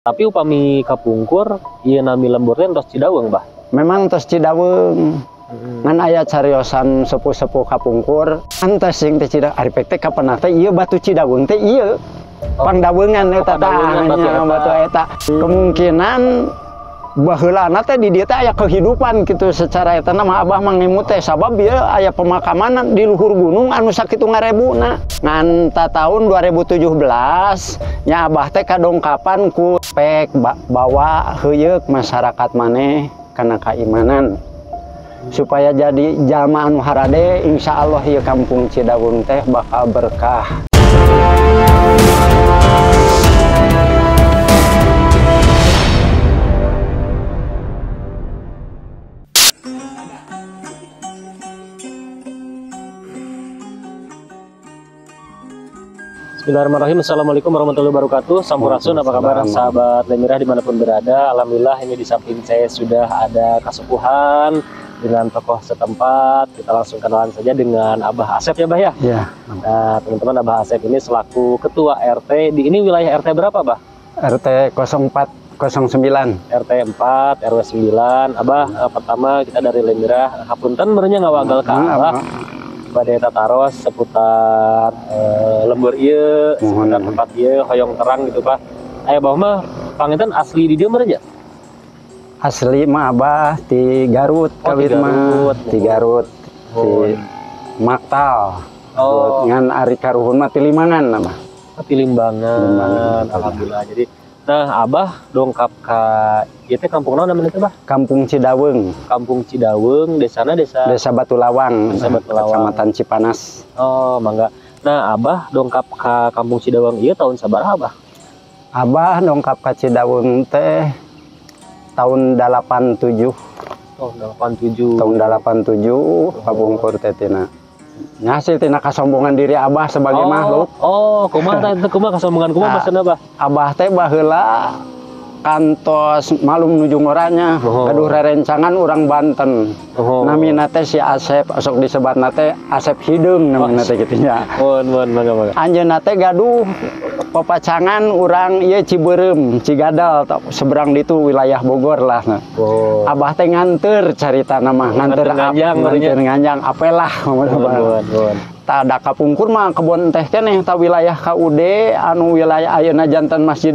Tapi upami kapungkur ieu nami lembur teh tos Cidaweung, Bah. Memang tos Cidaweung. Ngan aya cariosan sepuh-sepuh kapungkur, antos sing teh Cidaweung ari pek teh kapenah teh ieu batu Cidaweung teh ieu. Pangdaweungan eta tah, batu eta. Kemungkinan baheulana teh di dieu teh aya kehidupan gitu secara eta mah Abah mah ngemut teh sabab ieu aya pemakaman di luhur gunung anu sakitu ngarebuna. Ngan ta tahun 2017 nya Abah teh kadongkapan ku pek bawa heuyeuk masyarakat maneh kana kaimanan supaya jadi jalma anu harade, insya Allah ieu kampung Cidaweung teh bakal berkah. Bismillahirrahmanirrahim. Assalamualaikum warahmatullahi wabarakatuh. Sampurasun, apa kabar sahabat Lemirah dimanapun berada. Alhamdulillah ini di samping saya sudah ada kasepuhan dengan tokoh setempat. Kita langsung kenalan saja dengan Abah Asep ya, Bah ya? Iya. Nah teman-teman, Abah Asep ini selaku ketua RT di ini wilayah RT berapa, Bah? RT 0409. RT 4 RW 9. Abah, pertama kita dari Lemirah hapunten merenya ngawagal ka Abah. Bade tataros seputar lembur ieu, seputar tempat ieu hoyong terang gitu, Pak. Aya Abah mah panginten asli di dieu meureun nya? Asli mah Abah di Garut, kawit mah di Garut, di Maktal. Oh. Ngan ari karuhun mah ti Limbangan Abah. Ti Limbangan. Alhamdulillah. Jadi nah Abah dongkap ka ieu teh kampung naon namanya teh, Bah? Kampung Cidaweung. Kampung Cidaweung, desana desa Desa Batu Lawang, Desa Batu Lawang, Kecamatan Cipanas. Oh, mangga. Nah, Abah dongkap ka Kampung Cidaweung ieu tahun sabaraha, Abah? Abah dongkap ka Cidaweung teh tahun 87. Oh, 87. Tahun 87 kapungkur teh tina. Hasil tina kasombongan diri Abah sebagai makhluk. Oh, kumaha teh kumaha kasombongan kumaha maksudna, Bah? Abah teh baheula kantos malum nuju ngoranya, gaduh rerencangan urang Banten. Namina teh si Asep, sok disebatna teh Asep Hideung namina teh kitu nya. Mohon mangga mangga. Anjeunna teh gaduh papacangan urang ieu Cibeureum, Cigadal, seberang ditu wilayah Bogor lah. Oh. Abah teh nganteur caritana mah, nganteur nganjang apelah. Tah da kapungkur mah kebon teh keneh ta wilayah KUD anu wilayah ayeuna janten Masjid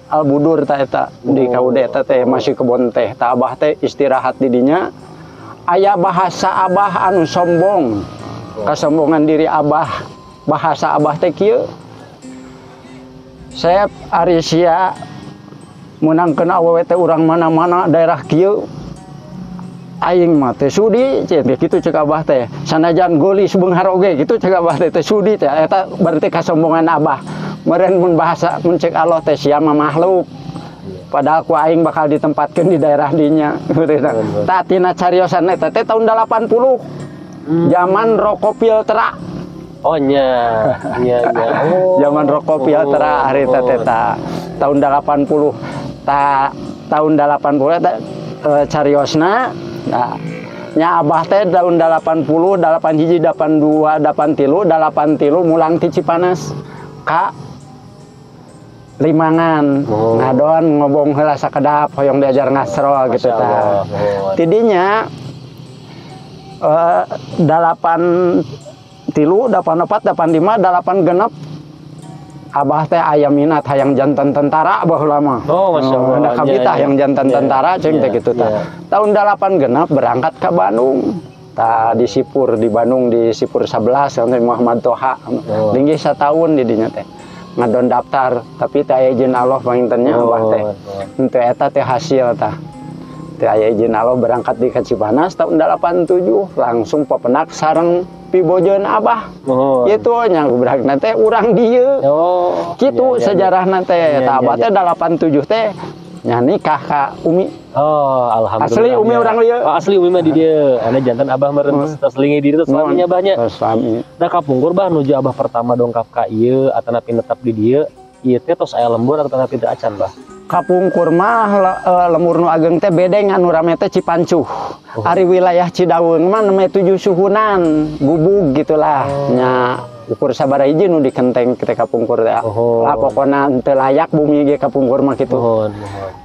Al Budur ta eta di KUD eta teh masih kebon teh. Ta Abah teh istirahat di dinya. Aya bahasa Abah anu sombong. Kasombongan diri Abah. Bahasa Abah teh kieu. Sep ari sia meunangkeun awewe teh urang mana-mana daerah kieu. Aing mah teh sudi cek kitu cek Abah teh. Sanajan geulis beunghar oge kitu cek Abah teh teh sudi teh eta berarti kasombongan Abah. Meureun mun bahasa mun cek Allah teh sia mah makhluk. Padahal ku aing bakal ditempatkeun di daerah dinya. Tah tina cariosan eta teh tahun 80. Zaman rokok filtra. Oh nya, nya nya. Oh. Zaman rokok filtra hari eta teh ta. Tahun 80. Ta tahun 80 eta cariosna nah, nya Abah teh tahun 80, 81, 82, 83, 83 mulang ti Cipanas ka Limangan. Ngadon ngobong heula sakedap hoyong diajar ngasrol gitu tah. Tidinya 83, 84, 85, 86 Abah teh aya minat hayang jantan tentara baheula mah. Oh, Masya Allah. Da kabita hayang jantan tentara cing teh kitu tah. Tahun 86 berangkat ke Bandung. Tah di Sipur di Bandung di Sipur 11 sampai Muhammad Toha. Linggih satahun di dinya teh. Ngadon daftar tapi teh aya izin Allah pangintennya Abah teh. Henteu eta teh hasil tah. Teh aya izin Allah berangkat di Cipanas tahun 87 langsung pepenak sareng pibojeun Abah. Itu nya berangkat teh urang dieu. Kitu sejarahna teh. Tah Abah teh 87 teh nya nikah ka Umi. Oh, alhamdulillah. Asli Umi urang dieu. Oh, asli Umi mah di dieu. Ane jantan Abah meureun tos linggih di dieu tos suaminya Abahnya. Tos suami. Nah kapungkur Bah nuju Abah pertama dongkap ka ieu atanapi netep di dieu, ieu teh tos aya lembur atanapi teu acan, Bah? Kapungkur mah lembur nu ageng teh bedeng anu rame teh Cipancuh. Ari wilayah Cidaweung mah namanya 7 suhunan, gubug gitulah. Nya Ukur sabaraha hiji nu dikenteng teh kapungkur teh. Oh. Lah pokona teu layak bumi ge kapungkur mah kitu. Muhun,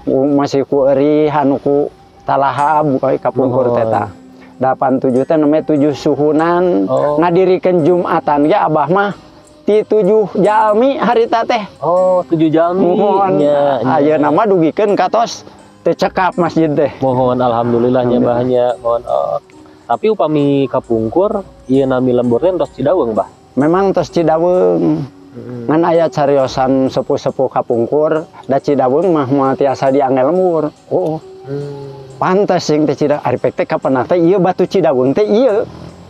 muhun. Masih ku eurih anu ku talahab kapungkur teh tah. 87 teh namanya 7 suhunan. Oh. Ngadirikeun Jumatan ge abah mah ti 7 jalmi harita teh. Oh, 7 jalmi. Muhun. Nya, nya. Ayeuna mah dugikeun katos teu cekap masjid teh. Mohon alhamdulillah nya bah nya. Mohon. Oh. Tapi upami kapungkur ieu nami lembur teh tos Cidaweung, Bah. Memang tos Cidaweung. Ngan aya cariosan sepuh-sepuh kapungkur da Cidaweung mah moal tiasa diangge lembur. Oh. Pantes sing teh Cidaweung ari pek teh kapenah teh ieu batu Cidaweung teh ieu.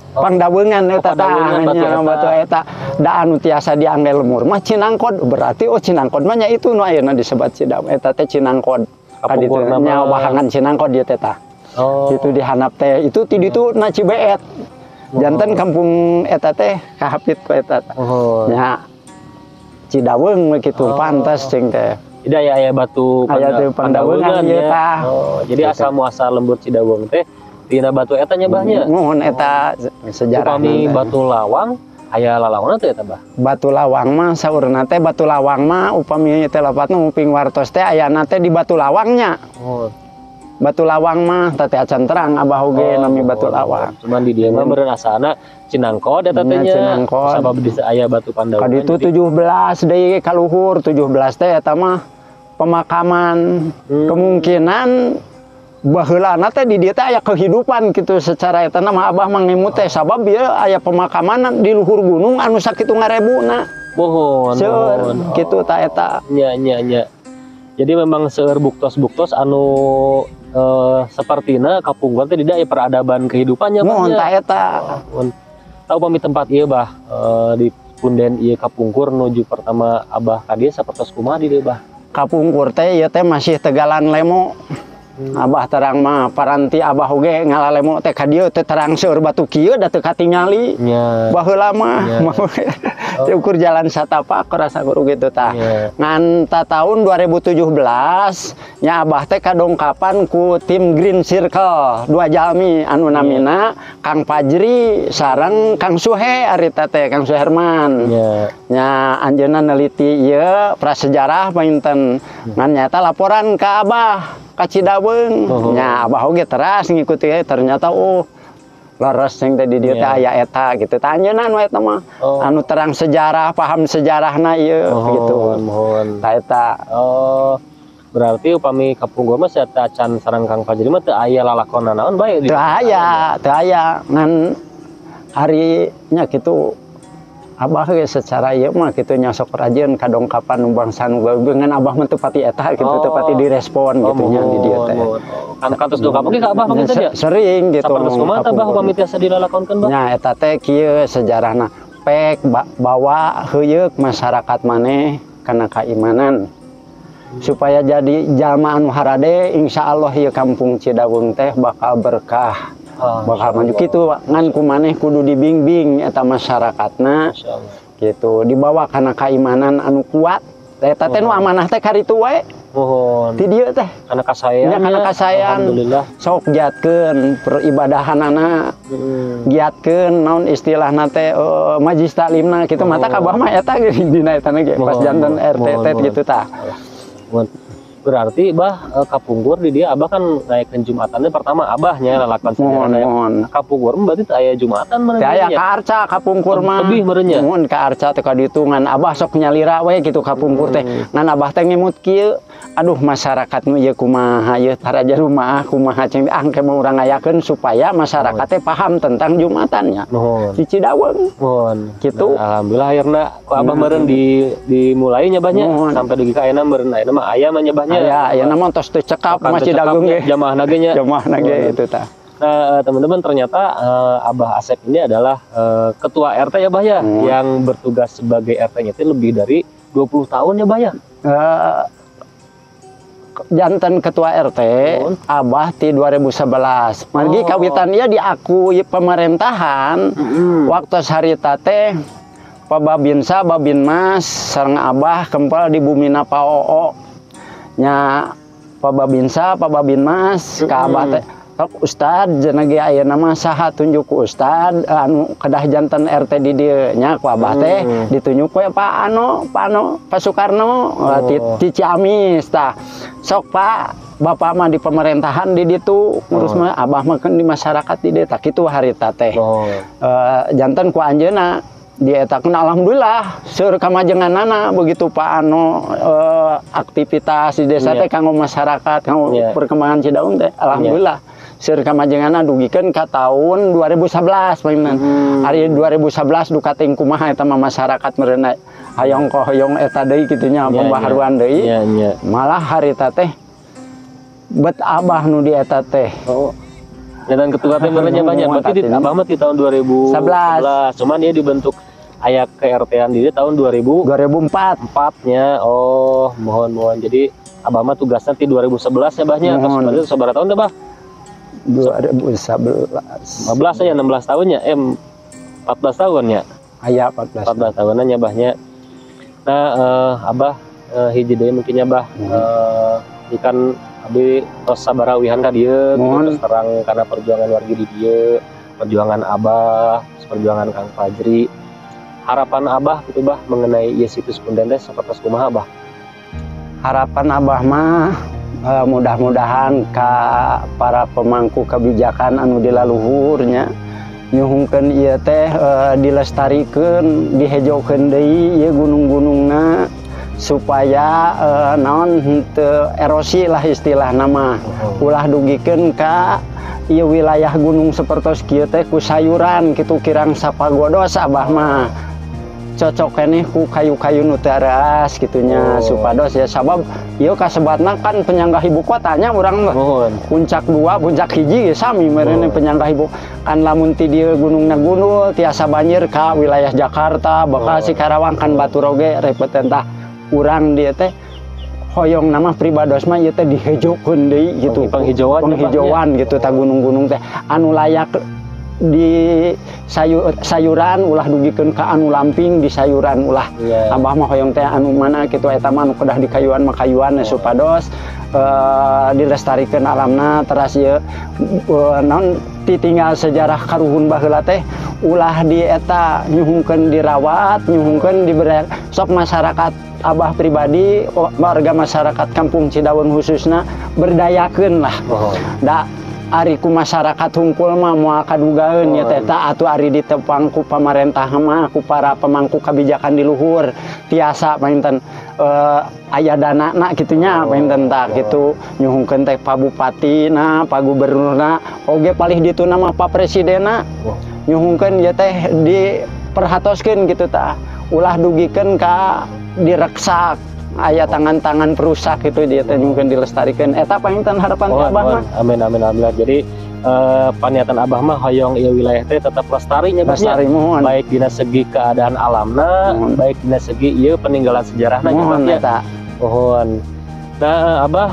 Oh. Pangdaweungan eta tah, Pangdaweungan batu nya, eta. Batu eta. Da anu tiasa diangge lembur mah Cinangkod, berarti oh Cinangkod mah nya itu nu ayeuna disebat Cidaweung eta teh Cinangkod. Kapungkur Kaditu nama. Nya wahangan Cinangkod ieu teh tah. Oh. Itu dihanap teh, itu ti ditu na Cibeet. Janten kampung eta teh kahapit ku eta tah. Oh. Nya Cidaweung we kitu Oh. pantes cing teh. Jadi aya aya batu Aya teh pandaweungan ieu ya. tah. Oh, jadi Gitu. asal muasal lembur Cidaweung teh tina batu eta nya bah nya. Muhun eta sejarah. Upami batu lawang aya lalawana teh eta bah. Batu lawang mah saurna teh batu lawang mah upami teh lapatna uping wartos teh ayana teh di batu lawangnya. Oh. Batu lawang mah teh acan terang abah oge Oh, nami batu oh. lawang. Cuman di dieu mah meureun asana Cinangkod eta teh Nya, nya. Cinangkod. Sabab di aya batu pandaweungan. Kaditu 17 deui kaluhur 17 teh eta mah pemakaman. Kemungkinan baheulana teh di dieu teh aya kehidupan gitu secara eta mah abah mah ngemut teh sabab ieu aya pemakaman di luhur gunung anu sakitu ngarebuna. Mohon, Seueur mohon. kitu ta eta. Nya nya nya. Jadi memang seueur buktos-buktos anu sapertina kapungkur teh di aya peradaban kehidupannya Bah, Muhun nya. ta eta. Muhun. Tahu pami tempat ieu bah di punden ieu kapungkur nuju pertama abah ka dieu sapertos kumaha di dieu bah? Kapungkur teh ieu teh masih Tegalan Lemo. Abah terang mah paranti abah oge ngalalemo teh ka dieu teh terang seueur batu kieu da teu katingali. Nya. Baheula mah Nya. teu ukur jalan satapak rasa guru gitu tah. Nya. Ngan ta tahun 2017 nya abah teh kadongkapan ku tim Green Circle dua jalmi anu namina Kang Fajri sareng Kang Suhe harita teh Kang Suherman. Nya. Nya anjeunna neliti ieu prasejarah panginten ngan nyata laporan ka abah ka Cidaweung. Oh. Nya abah oge teras ngikuti ternyata oh leres sing teh di dieu teh Nya. aya eta gitu. Tah anjeunna nu eta mah Oh. anu terang sejarah, paham sejarahna ieu Mohon, gitu. mohon. Tah eta. Oh, berarti upami kapungkur mah saeta acan sareng Kang Fajri mah teu aya lalakon naon bae di Teu aya, teu aya ngan ari nya kitu abah ge secara ieu mah kitu nya sok rajin kadongkapan nu bangsa nu gawe ngan abah mah teu pati eta gitu, teu pati direspon Oh, gitu nya di dieu teh. mohon. Kan kantos dongkap oge ka abah panginten nya? Sering gitu. Sapertos kumaha tah bah kapungkur. upami tiasa dilalakonkeun bah? Nya eta teh kieu sejarahna pek bawa heuyeuk masyarakat maneh kana kaimanan supaya jadi jalma anu harade insya Allah ieu kampung Cidaweung teh bakal berkah. Ah, Bakal maju kitu ngan ku maneh kudu dibimbing eta masyarakatna Insyaallah. gitu dibawa kana kaimanan anu kuat eta teh nu amanah teh karitu wae Mohon. ti dieu teh Kana kasaean. Nya kana nya. kasaean. Alhamdulillah. Sok giatkeun peribadahanana giatkeun naon istilahna teh majlis taklimna kitu mata Oh. ka abah mah eta ge dina eta ge pas Mohon, janten mohon, RT teh mohon. gitu tah. Mohon. Berarti bah kapungkur di dia abah kan naikkeun Jumatannya pertama abahnya lalakon Mohon sejarah. mohon. Kapungkur mah berarti teu aya Jumatan meureun Teu aya nya. ka arca kapungkur mah. Lebih meureun nya. Mohon ka arca teh kaditu ngan abah sok nyalira we kitu kapungkur teh. Ngan abah teh ngemut kieu. Aduh masyarakat nu ieu kumaha ieu taraja rumah kumaha cing ah engke mau urang ngayakeun supaya masyarakat teh paham tentang Jumatannya. Mohon. Di Cidaweung. Mohon. Gitu. Nah, alhamdulillah akhirna ku abah meureun dimulai nya bah nya Mohon. sampai dugi ka ayeuna meureun ayeuna mah aya mah nya bah nya. Aya ayeuna mah tos teu cekap Bukan mah teu Cidaweung cekap ge. Jamaahna ge nya. Jamaahna ge Mohon. itu tah. Nah, teman-teman ternyata Abah Asep ini adalah ketua RT ya Bah ya, yang bertugas sebagai RT-nya itu lebih dari 20 tahun ya Bah ya. Janten ketua RT Mohon. Abah ti 2011. Margi Oh. kawitan ieu diakui pemerintahan waktu harita teh Pak Babinsa, Babinmas sareng Abah kempel di Bumina Paoo. Nya Pak Babinsa, Pak Babinmas ka Abah teh Sok Ustad cenah ge ayeuna mah saha tunjuk ku Ustad anu kedah janten RT di dieu nya ku Abah teh ditunjuk we Pak Ano, Pak Ano, Pak Soekarno ti Ciamis tah. Sok Pak, Bapak mah di pemerintahan di ditu ngurus mah, Abah mah kan di masyarakat di dieu, tah kitu harita teh. Janten ku anjeunna dietakeun, alhamdulillah seueur kamajenganana begitu Pak Ano aktivitas di desa teh kanggo masyarakat, kanggo perkembangan Cidaung teh, alhamdulillah seueur kamajenganana dugikeun ka tahun 2011 panginten. Ari 2011 duka teuing kumaha eta mah masyarakat meureun hayang hoyong eta deui kitu nya, pembaharuan deui. Iya, iya. Malah harita teh bet Abah nu di eta teh. Oh. Dan ketua teh meureun nya banyak. Berarti di Muhun. Abah mah di tahun 2011. Cuman dia dibentuk aya ke-RT-an di tahun 2004 2004. Nya. Oh, mohon mohon. Jadi Abah mah tugasnya di 2011 ya, Bahnya. Terus Mohon. berarti sabaraha tahun dah, Bah? 2011. 15 ya, 16 tahunnya. 14 tahun ya. Aya 14. 14 tahunan ya, Bahnya. Nah, Abah hiji deui mungkin ya, Bah. Ikan abi tos sabaraha ka dieu gitu, Mohon. terus terang karena perjuangan wargi di dieu, perjuangan Abah, terus perjuangan Kang Fajri. Harapan Abah gitu, Bah, mengenai ieu situs punden teh sapertos kumaha, Bah? Harapan Abah mah mudah-mudahan ka para pemangku kebijakan anu di laluhurnya nyuhunkeun ieu teh dilestarikeun, dihejokeun deui ieu gunung-gunungna supaya naon henteu erosi lah istilah nama, ulah dugikeun ka ieu wilayah gunung sapertos kieu teh ku sayuran kitu kirang sapagodos. Abah mah cocok keneh ku kayu-kayu nu teu areas kitunya supados ya, sabab ieu kasebatna kan penyangga ibu kotanya urang mah. Puncak dua, puncak hiji ge sami meureun penyangga ibu kan. Lamun ti dieu gunungna gundul tiasa banjir ka wilayah Jakarta, Bekasi, Karawang kan batur oge repot. Tah, urang dieu teh hoyong nama pribados mah ieu teh dihejokeun deui gitu. Penghijauan, penghijauan gitu tah, gunung-gunung teh anu layak di sayuran, ulah dugikeun ka anu lamping di sayuran ulah. Abah mah hoyong teh anu mana kitu eta mah anu kedah di kayuan mah kayuan supados dilestarikeun alamna. Teras ieu naon titinggal sejarah karuhun baheula teh ulah di eta, nyuhunkeun dirawat, nyuhunkeun dibere sok masyarakat. Abah pribadi, warga masyarakat kampung Cidaun khususna berdayakeun lah. Da ari ku masyarakat hungkul mah moal kadugaeun ya teh. Tah atuh ari ditepang ku pamarentah mah, ku para pemangku kebijakan di luhur tiasa panginten aya danana kitu nya panginten. Tah kitu nyuhunkeun teh Pak Bupati na, Pak Gubernurna oge, palih dituna mah Pak Presidenna nyuhunkeun ieu teh diperhatoskeun gitu tah, ulah dugikeun ka direksak aya tangan-tangan perusak itu dia teh, nyuhunkeun dilestarikeun eta panginten harapan ti Abah mah. Amin amin alhamdulillah. Jadi paniatan Abah mah hoyong ieu wilayah teh tetap lestari nya, Bah, nya. Lestari, mohon. Baik dina segi keadaan alamna, baik dina segi ieu peninggalan sejarahna nya, Mohon Bah, nya. eta. Mohon. Nah, Abah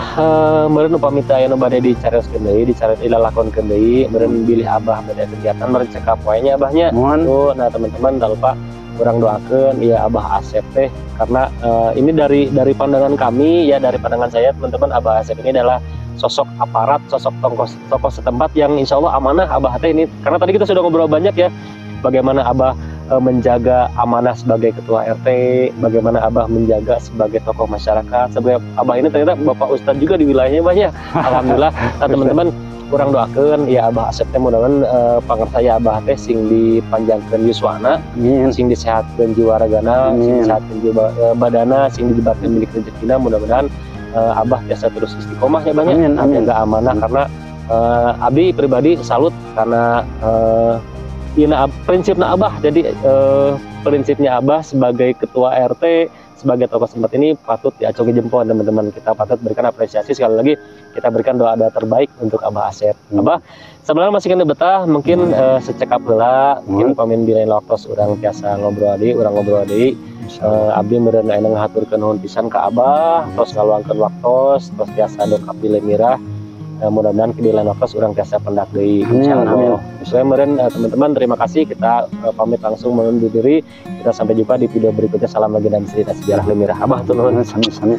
meureun upami teh aya nu bade dicarioskeun deui, dicari dilalakonkeun deui, meureun bilih Abah bade kegiatan meureun cekap wae nya, Abah, nya. Mohon. Tuh, nah teman-teman jangan lupa urang doakeun ya Abah Asep teh, karena ini dari pandangan kami ya, dari pandangan saya teman-teman, Abah Asep ini adalah sosok aparat, sosok tokoh tokoh setempat yang insya Allah amanah Abah teh ini, karena tadi kita sudah ngobrol banyak ya bagaimana Abah menjaga amanah sebagai ketua RT, bagaimana Abah menjaga sebagai tokoh masyarakat, sebagai Abah ini ternyata Bapak Ustadz juga di wilayahnya banyak. Alhamdulillah. Nah, teman-teman, urang doakeun ya Abah Asep teh mudah-mudahan pangersa ya Abah teh sing dipanjangkeun yuswana, Amin. Sing disehatkeun jiwa ragana, sing Amin. Disehatkeun jiwa badana, sing dijebatkeun milik rezekina. Mudah-mudahan Abah biasa terus istiqomah ya banyak, Amin, amin. menjaga amanah, karena Abi pribadi salut karena prinsipnya Abah. Jadi prinsipnya Abah sebagai ketua RT, sebagai tokoh setempat ini patut diacungi jempol teman-teman. Kita patut berikan apresiasi sekali lagi, kita berikan doa-doa terbaik untuk Abah Asep. Abah sebenarnya masih keneh betah, mungkin secekap heula, mungkin upami di lain waktu urang tiasa ngobrol deui, urang ngobrol deui. Abdi meureun aya ngahaturkeun nuhun pisan ka Abah, tos ngaluangkeun waktos, tos tiasa dongkap di Lemirah. Mudah-mudahan di lain waktu urang tiasa pendak deui. Amin, Insyaallah. Amin. Saya meureun teman-teman terima kasih, kita pamit langsung mengundur diri. Kita sampai jumpa di video berikutnya. Salam lagi dan cerita sejarah Lemirah. Abah tuh nuhun. Sami-sami.